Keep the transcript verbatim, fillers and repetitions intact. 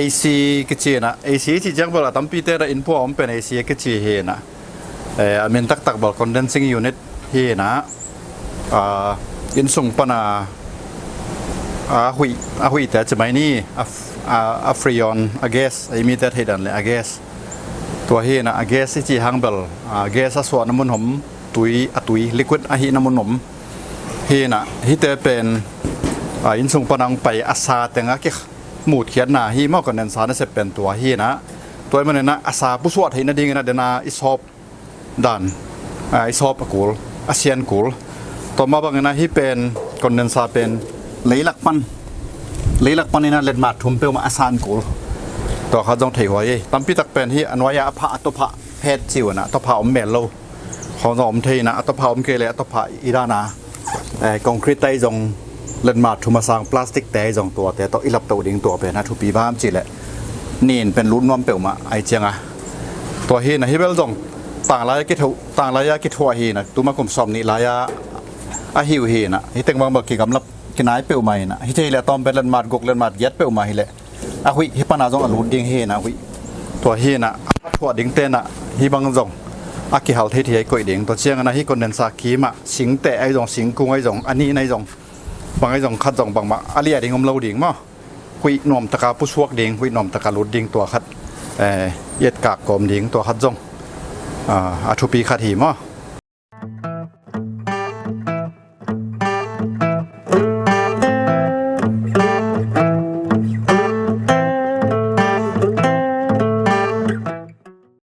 AC kici inah, AC i cih ciang bel a tampite dah inn pua om pen AC a kici hi inah. Eh, a min taktak bel condensing unit hi inah. Ah, inn sung pana a huih, a huihte ci mai ni, a, a, a freon, a gas, a i mite theih dan le a gas. Tua hi inah a gas i cih hang bel, a gas a suahna mun om, tui, a tui, liquid ahihna mun om. Hi inah, hihte pen, ah, inn sung pana hong pai a sa teng a ki mutkhiatna hi maw, condenser nasep pen tua hi inah. Tua ahih man inah a sa pusuah theihna ding inah dena i sawp dan, ah, i sawp a kul, a sian kul. Tua mah bang inah hih pen condenser pen leilak pan, leilak pan inah letmat thum peuhmah a san kul. Tua khat zong thei huai ei. Tampi tak pen hih a nuai-a a phah, a tawphah phet ci uh inah, tawphah om mel lo khawng zong om thei inah, a tawphah om kei le a tawphah i dana, eh, concrete te zong, letmat thum a sang plastic te zong, tuate tawh i laptoh ding, tua pen a thupi bang hiam cih leh nin pen lut nuam peuhmah ahih cianga. Tua hi inah hih bel zong tanglai a kithuah, tanglai a kithuah hi inah, tuma kum sawm nih lai-a a hi uh hi inah, hih teng bang bel kigamla kinai peuhmah hi inah, hih thei leh a tawm pen letmat guk, letmat giat peuhmah hi leh a huih hih pana zong a lut ding hi inah, a huih. Tua hi inah a thuah dingte inah hih bang zong a kihal thei thei a i koih ding. Tua ciang inah hih condenser kimah singteh ahi zong, singkung ahi zong, a nihna ahi zong, bang ahi zong khat zong bangmah a liah ding om lo ding maw. Huih nuamtaka pusuak ding, huih nuamtaka lut ding, tua khat, eh, i etkak kawm ding, tua khat zong, ah, a thupi khat hi maw.